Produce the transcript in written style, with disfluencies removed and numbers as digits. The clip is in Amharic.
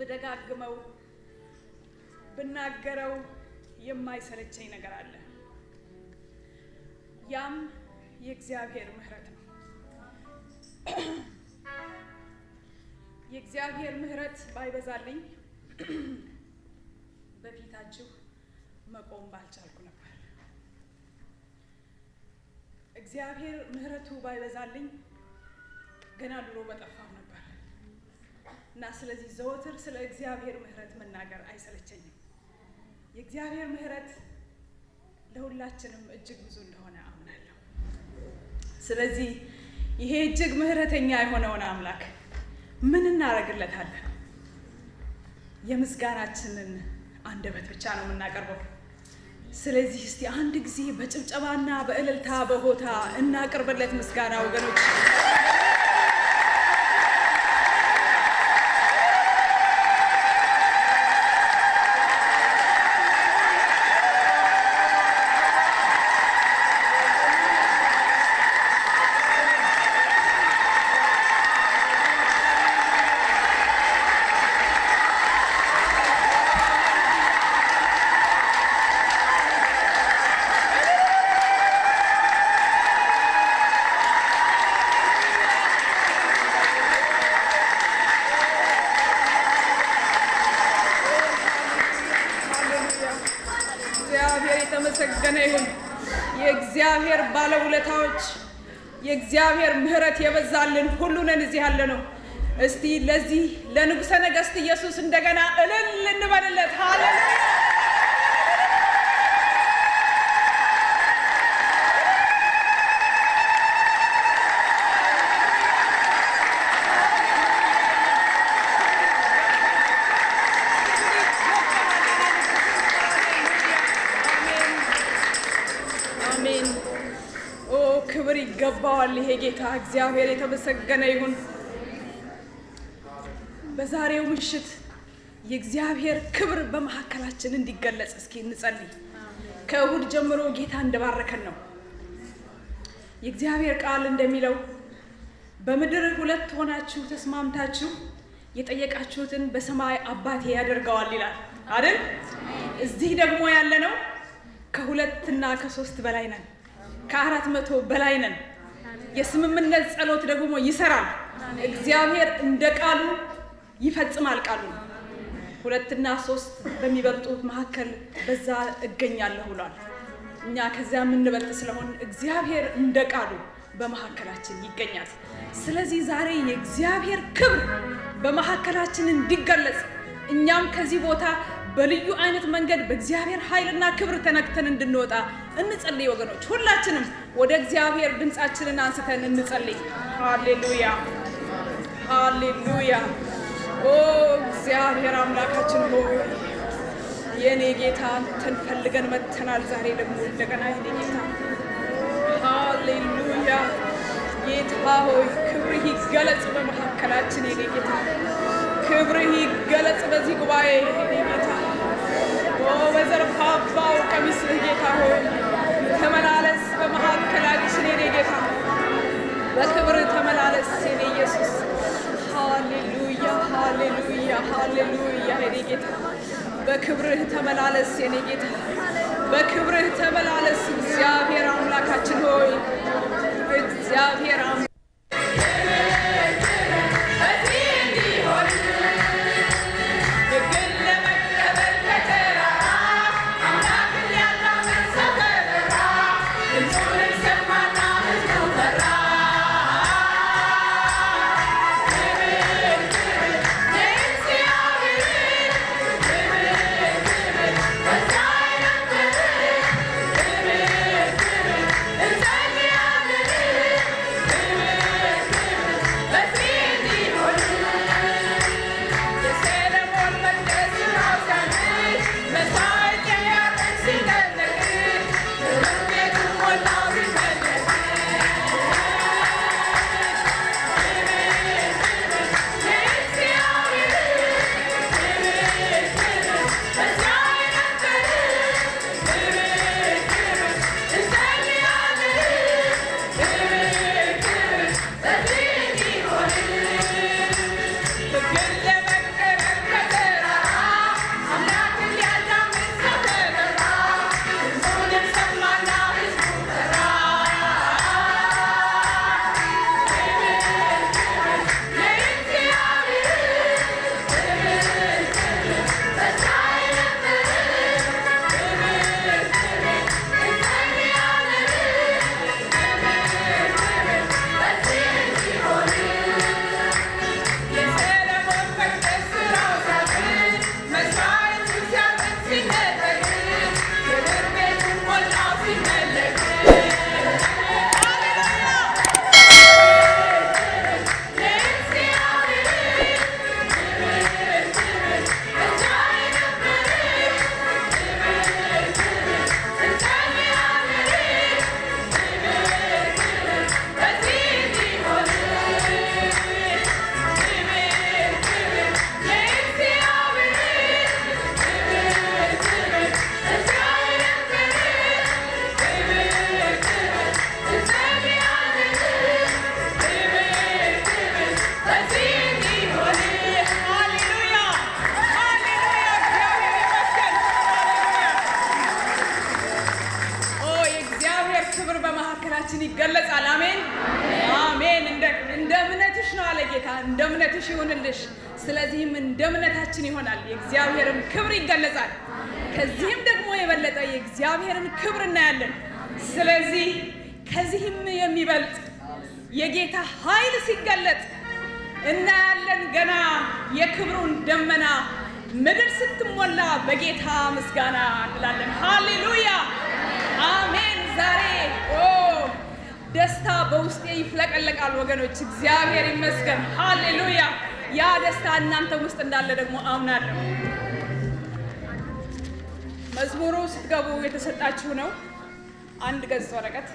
ብደጋግመው ብናገረው የማይሰለቸኝ ነገር አለ። ያም የእግዚአብሔር ምሕረት ነው። የእግዚአብሔር ምሕረት ባይበዛልኝ በፊታችሁ መቆም ባልቻልኩ ነበር። እግዚአብሔር ምሕረቱ ባይበዛልኝ ገና ድሮ በጠፋሁ ነበር እና ስለዚህ ዘወትር ስለ እግዚአብሔር ምሕረት መናገር አይሰለቸኝም። የእግዚአብሔር ምሕረት ለሁላችንም እጅግ ብዙ እንደሆነ አምናለሁ። ስለዚህ ይሄ እጅግ ምሕረተኛ የሆነውን አምላክ ምን እናደርግለታለን? የምስጋናችንን አንደበት ብቻ ነው የምናቀርበው። ስለዚህ እስቲ አንድ ጊዜ በጭብጨባና በእልልታ በሆታ እናቅርብለት ምስጋና ወገኖች። እግዚአብሔር የተመሰገነ ይሁን። የእግዚአብሔር ባለውለታዎች፣ የእግዚአብሔር ምሕረት የበዛልን ሁሉ ነን እዚህ ያለ ነው። እስቲ ለዚህ ለንጉሠ ነገሥት ኢየሱስ እንደገና እልል እንበልለት። ሃሌሉያ! አሜን። ኦ ክብር ይገባዋል ይሄ ጌታ። እግዚአብሔር የተመሰገነ ይሁን። በዛሬው ምሽት የእግዚአብሔር ክብር በመካከላችን እንዲገለጽ እስኪ እንጸልይ። ከእሁድ ጀምሮ ጌታ እንደባረከን ነው። የእግዚአብሔር ቃል እንደሚለው በምድር ሁለት ሆናችሁ ተስማምታችሁ የጠየቃችሁትን በሰማይ አባቴ ያደርገዋል ይላል አይደል? እዚህ ደግሞ ያለነው ከሁለትና ከሶስት በላይ ነን፣ ከ400 በላይ ነን። የስምምነት ጸሎት ደግሞ ይሰራል። እግዚአብሔር እንደ ቃሉ ይፈጽማል ቃሉን። ሁለትና ሶስት በሚበልጡት መካከል በዛ እገኛለሁ ብሏል። እኛ ከዚያ የምንበልጥ ስለሆን እግዚአብሔር እንደ ቃሉ በመካከላችን ይገኛል። ስለዚህ ዛሬ የእግዚአብሔር ክብር በመካከላችን እንዲገለጽ እኛም ከዚህ ቦታ በልዩ አይነት መንገድ በእግዚአብሔር ኃይልና ክብር ተነክተን እንድንወጣ እንጸልይ ወገኖች። ሁላችንም ወደ እግዚአብሔር ድምፃችንን አንስተን እንጸልይ። ሃሌሉያ፣ ሃሌሉያ። ኦ እግዚአብሔር አምላካችን ሆይ፣ የኔ ጌታ፣ አንተን ፈልገን መጥተናል። ዛሬ ደግሞ እንደገና የኔ ጌታ፣ ሃሌሉያ። ጌታ ሆይ፣ ክብርህ ይገለጽ በመካከላችን የኔ ጌታ፣ ክብርህ ይገለጽ በዚህ ጉባኤ የኔ ጌታ። ኦ በዘርፋፋው ቀሚስህ ጌታ ሆይ ተመላለስ በመካከላችን የኔ ጌታ፣ በክብር ተመላለስ የኔ ኢየሱስ። ሃሌሉያ፣ ሃሌሉያ፣ ሃሌሉያ የኔ ጌታ፣ በክብርህ ተመላለስ የኔ ጌታ፣ በክብርህ ተመላለስ እግዚአብሔር አምላካችን ሆይ፣ እግዚአብሔር እንደ እምነትሽ ይሁንልሽ። ስለዚህም እንደ እምነታችን ይሆናል፣ የእግዚአብሔርም ክብር ይገለጻል። ከዚህም ደግሞ የበለጠ የእግዚአብሔርን ክብር እናያለን። ስለዚህ ከዚህም የሚበልጥ የጌታ ኃይል ሲገለጥ እናያለን። ገና የክብሩን ደመና ምድር ስትሞላ በጌታ ምስጋና እንላለን። ሃሌሉያ፣ አሜን። ዛሬ ኦ ደስታ በውስጤ ይፍለቀለቃል ወገኖች፣ እግዚአብሔር ይመስገን። ሃሌሉያ። ያ ደስታ እናንተ ውስጥ እንዳለ ደግሞ አምናለሁ። መዝሙሩ ስትገቡ የተሰጣችሁ ነው። አንድ ገጽ ወረቀት።